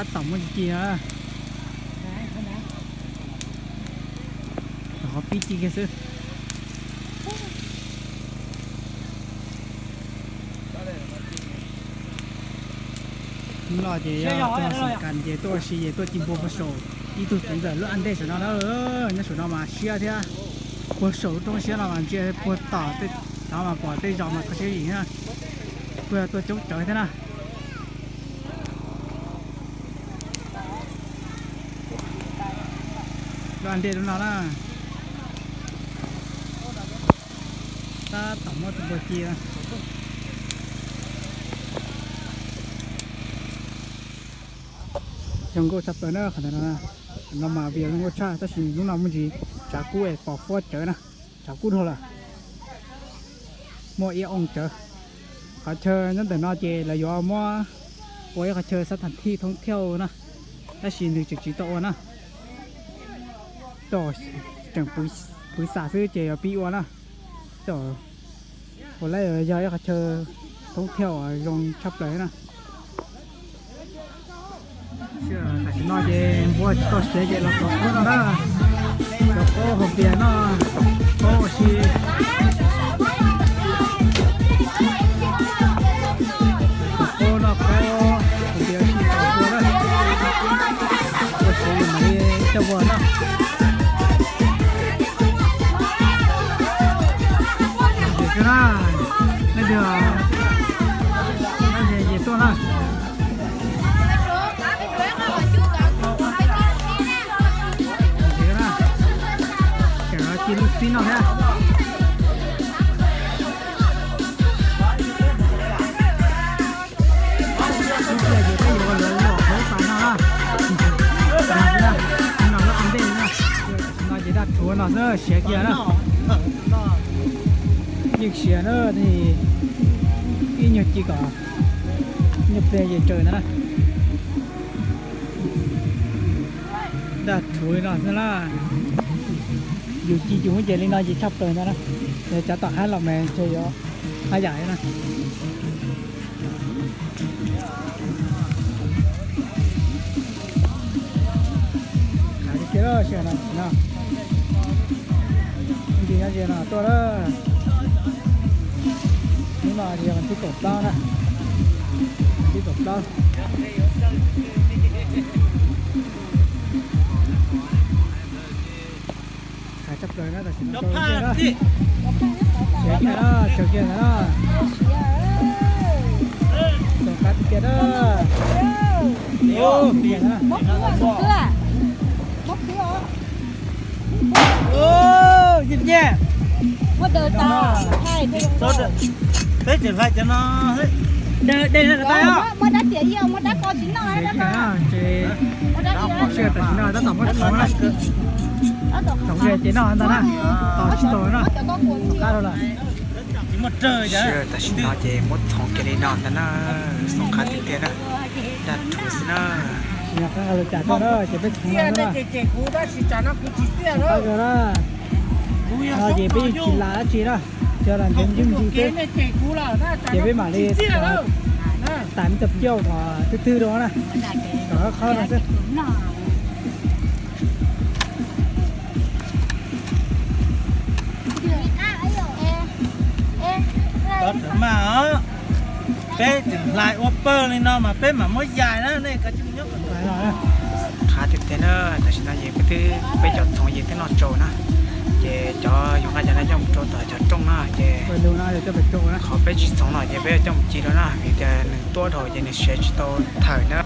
Tab tom muab ci ci no. Qhov pib ci kiag xwb. Hnub no ces yog txog xeem kas ces tuaj ua si ces tuaj ci npua puag saum ib tug txiv ntxawm lub an dej saum no na. Nyob saum no mas siab thiab, puag saum lub roob siab no mas ntsia puag tom tej, tod mas pom tej zos mas kho siab zim na. Kuj yog tuaj coob tsawv thiab na. Lub an dej lub no na. Tab tom muab tus npua ci. Zoo nkauj tshaj plaws na qhov ntawm no. No mas vim zoo nkauj tshaj tab sis hnub no me ntsis tsav kub es pos huab tsawv na. Tsav kub dhau lawm. Muaj ib oo tsawv. Qhov chaw nyob ntawm no ces lawv yuav muab ua ib qhov chaw xab thas thij thoob thiauj na, tab sis nws tseem tsis tau ua na. Tseem pw xam xwb ces yuav pib ua na. Ua lawm yog ib qhov chaw thoob thiauj uas zoo tshaj plaws na. Tam sim no ces npua tsis tau siav ces los rov qab no na. Rov qab haus npias noj, qab ua si. Rov qab noj qab haus npias ua si tom npua na. Ua siav mam li coj npua na. Ces na, nej twg, nej twg ces tuaj na. Ces no ci lub xib no thiab. Ib pliag ces peb yuav los lom hauv pas no na. No lub an dej na. Tam sim no ces daj rhuav no xwb siav kiag na. Yeej siav na, ib nyuag ci kom nyuag pliag ces tsaws ntawd na. Daj rhuav li no xwb na. Yus ci yus muab ces li no ces tshaj plaws ntag na. Cov tom qab los mas ntshe yuav haj yam li na. Hais li kiag lawm, sawv daws no, nti nyob ze no tuaj lawm. Hnub no yog vas thib kaum plaub na, vas thib kaum plaub. Hais tshaj plaws na, tam sim no tau tiag na. Siav kiag na, tsaws kiag ntawd na. Txaus qab tiag tiag na. Peb tseem hlais cov no. Siav kiag na, ces tam sim no tab tom muab txhoov na. Txhoov kiag ces noj ntag na. Tos tsis tau na. Txaus qab rau lawm. Tam sim no ces muab txhoov kiag li no ntag na. Txaus qab tiag tiag na. Daj rhuav xwb na. Tsis nco qab hais lus cas tuaj na, ces peb txhoov no na. Txaus qab kawg na. No ces peb yeej tsis lam dab tsi na, cov lam ntev ntswb ntsis xwb. Ces peb mam li tas me cov cauj kom twb twg rau na, kom qhov qhov no xwb. Cov tseem mas os, peb tseem hlais ua pawg li no mas peb mam muab yais na, nej kav tsij mus nyob. Qab tiag tiag na, tam sim no ces peb twb, peb cov txhoov ces twb noj tsau na, ces cov yuav nqa cov no coj mus rau tom cov rooj na, ces qhov peb tsis txhoov no ces peb yuav coj mus ci rau na, vim tias nws tuab dhau ces nws siav tsis tau thawm na.